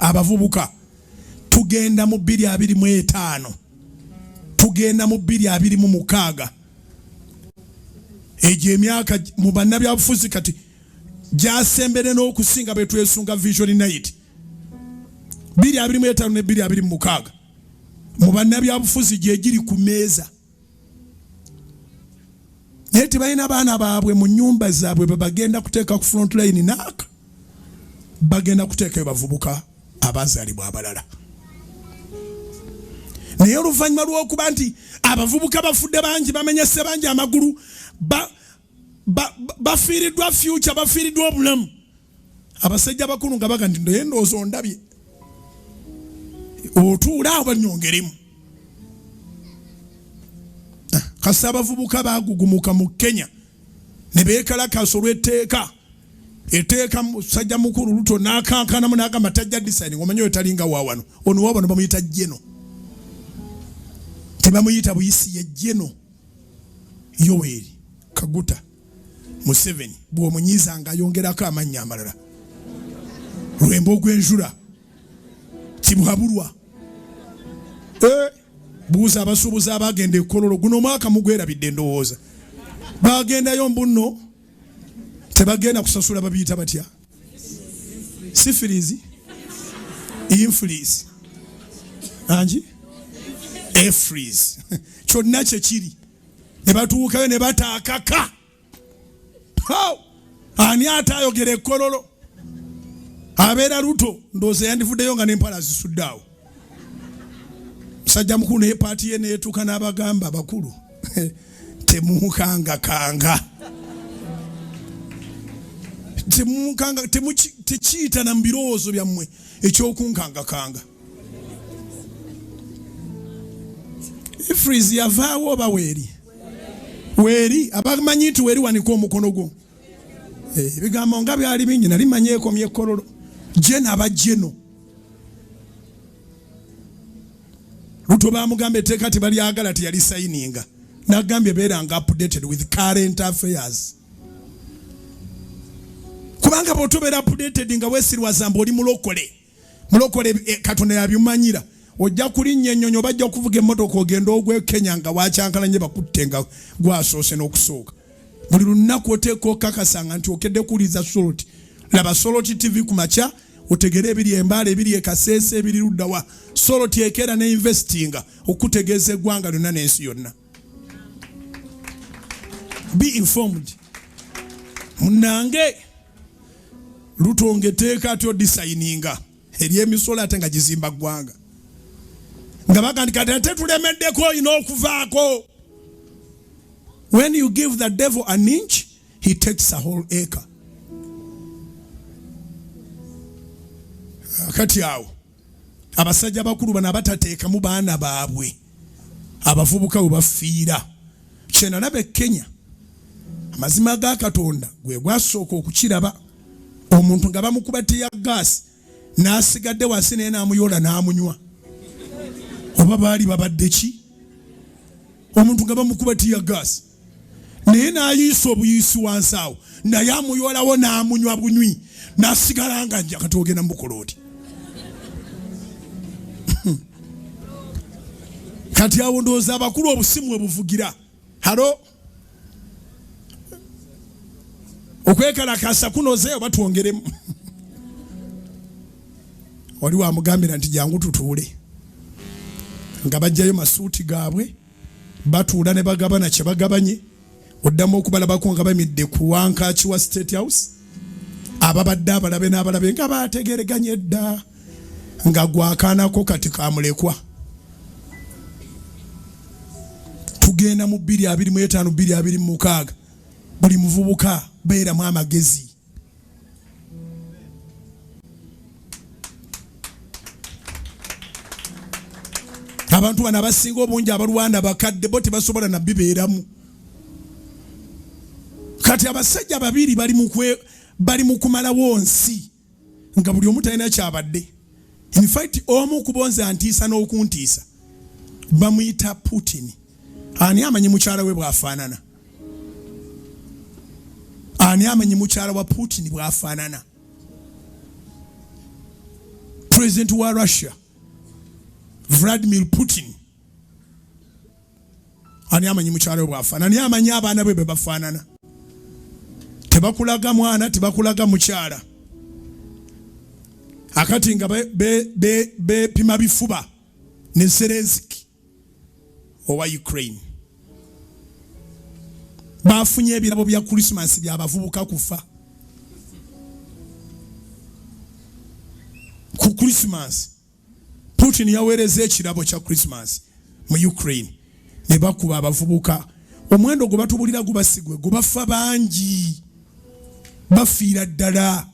Abavubuka, tugenda mu 2025, tugenda mu 2026. Egyo emyaka mu bannabyabufuzi kati gyasembere n'okusinga betwesunga Vision Night 2025 ne 2026 mu bannabyabufuzi gyegiri ku meeza, naye tebalina baana baabwe mu nyumba zaabwe bebagenda kuteeka ku front line, naaka bagenda kuteekayo bavubuka abazaalibwa abalala. Naye oluvannyuma lw'okuba nti abavubuka bafudde bangi, bamenyese bangi amagulu, bafiiriddwa future, bafiiriddwa obulamu, abasajja abakulu nga baga nti ndoye ndowooza ondabye otuula awo banyongeremu. Kasi abavubuka bagugumuka mu Kenya ne beekalakaasa olw'etteeka eteeka. Musajja mukulu Ruto n'akankanamu n'agamba tajja design. Omanyi oyo talinga wa wano, ono wa wano bamuyita General, tebamuyita buyisi, ye General Yoweri Kaguta Museveni. Bw'omunyiiza nga ayongerako amannya amalala, lwemba ogw'enjula kibuhabulwa. Buuza abasuubuzi abagenda ekololo guno omwaka mugwerabidde, ndowooza bagendayo mbunno tebagenda kusasula, babiyita batya, sifirizi, inflis, angi efris, kyonna kyekiri, ne batuukayo ne bataakaka. Ani atayogera ekololo abeera Ruto, ndowooza yandivuddeyo nga n'empala azisudde awo. Musajja mukulu naye paati ye neetuuka n'abagamba bakulu temunkangakanga, temunkanga, tekiyitana mu birowoozo byammwe ekyokunkangakanga. EFRIS yavaawo oba weeri? Weeri. Abamanyi nti weeri, wanika omukono gwo. Ebigambo nga byali bingi, nali manyi ekomye ekololo jeno aba jeno. Ruto bamugamba etteeka tebalyagala, teyali sayininga, nagambye beeranga updated with current affairs, kubanga bw'otobeera updated nga weesirwaza mbu oli mulokole, mulokole, Katonda yabimanyira, ojja kulinnya ennyonyi oba ojja kuvuga emmotoka ogenda ogwe Kenya nga wakyankalanye, bakutte nga gwasoose n'okusooka. Buli lunaku oteeka okakasanga nti okedde kuwuliriza Salt. Laba Salt TV ku makya otegere ebiri Embaala, ebiri Ekaseese, ebiri luddawa. Salt ekeera ne investinga okutegeeza eggwanga lyonna n'ensi yonna. Be informed, munange. Ruto etteeka atyo disayininga ery'emisolo ate nga gizimba ggwanga, nga baga nti kati ate tulemeddeko, olina okuvaako. When you give the devil an inch, he takes a whole acre. Kati awo abasajja bakulu bano abatateekamu baana baabwe, abavubuka bwe bafiira, kyenalaba e Kenya, amazima ga Katonda gwe gwasooka okukiraba, omuntu nga bamukuba tear gas n'asigadde wansi naye n'amuyoola n'amunywa. Oba baali babadde ki? Omuntu nga bamukuba tear gas naye n'ayiisa obuyiisi wansi awo, naye amuyoolawo n'amunywa bunywi n'asigala nga nja. Kati ogenda mubukola oti? Kati awo ndowooza abakulu obusimu webuvugira. Halo, okwekalakasa kunoze oba twongeremu? Wali wamugambira nti jangu tutuule, nga bajjayo masuuti gaabwe, batuula ne bagabana kye bagabanye. Oddamu okubalabako nga bamidde ku wankaaki wa State House, ababadde abalabe n'abalabe nga bategereganye dda, nga gwakaanako kati kamulekwa. Tugenda mu 2025, 2026. Buli muvubuka beeramu amagezi. Abantu bano abasinga obungi abalwana bakadde, bo tebasobola nabibeeramu. Kati abasajja babiri bali mu kumalawo nsi nga buli omu talina kyabadde. In fact, omu kubonza ntiisa n'okuntiisa, bamuyita Putin. Ani amanyi mukyala we bw'afaanana? Ani amanyi mukyala wa Putin bw'afaanana? President wa Russia Vladimir Putin ani amanyi mukyala we bwafaanana? Ani amanyi abaana be bwe bafaanana? Tebakulaga mwana, tebakulaga mukyala. Akati nga bepima bifuba ne Zelensky owa Ukraine. Bafunye ebirabo bya Christmas bya bavubuka kufa ku Christmas. Putin yaweereza ekirabo kya Christmas mu Ukraine ne bakuba abavubuka. Omuwendo gwe batubulira guba si gwe gubafa, bangi bafiira ddala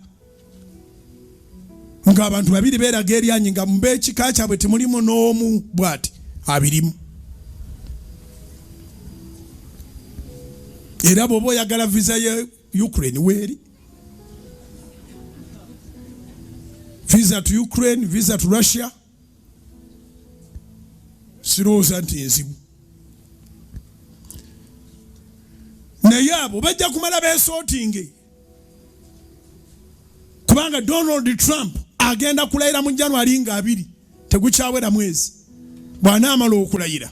ng'abantu babiri beeraga eryanyi nga mu b'ekika kyabwe temulimu n'omu bw'ati abirimu. Era bw'oba oyagala visa ye Ukraine weeri, visa to Ukraine, visa to Russia, sirowooza nti nzibu. Naye abo bajja kumala beesootinge, kubanga Donald Trump agenda kulayira mu January nga 2, tegukyawera mwezi. Bw'anaamala okulayira,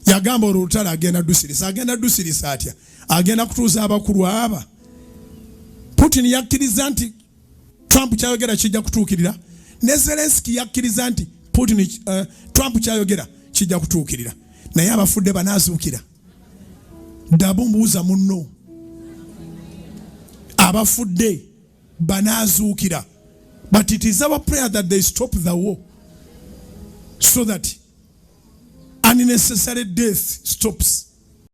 yagamba olwo olutalo agenda dusirisa. Agenda dusirisa atya? Agenda kutuuza abakulu aba. Putin yakkiriza nti Trump kyayogera kijja kutuukirira, ne Zelensky yakkiriza nti Trump kyayogera kijja kutuukirira. Naye abafudde banaazuukira? Ddabu mbuuza munno, abafudde banaazuukira? But it is our prayer that they stop the war so that unnecessary death stops.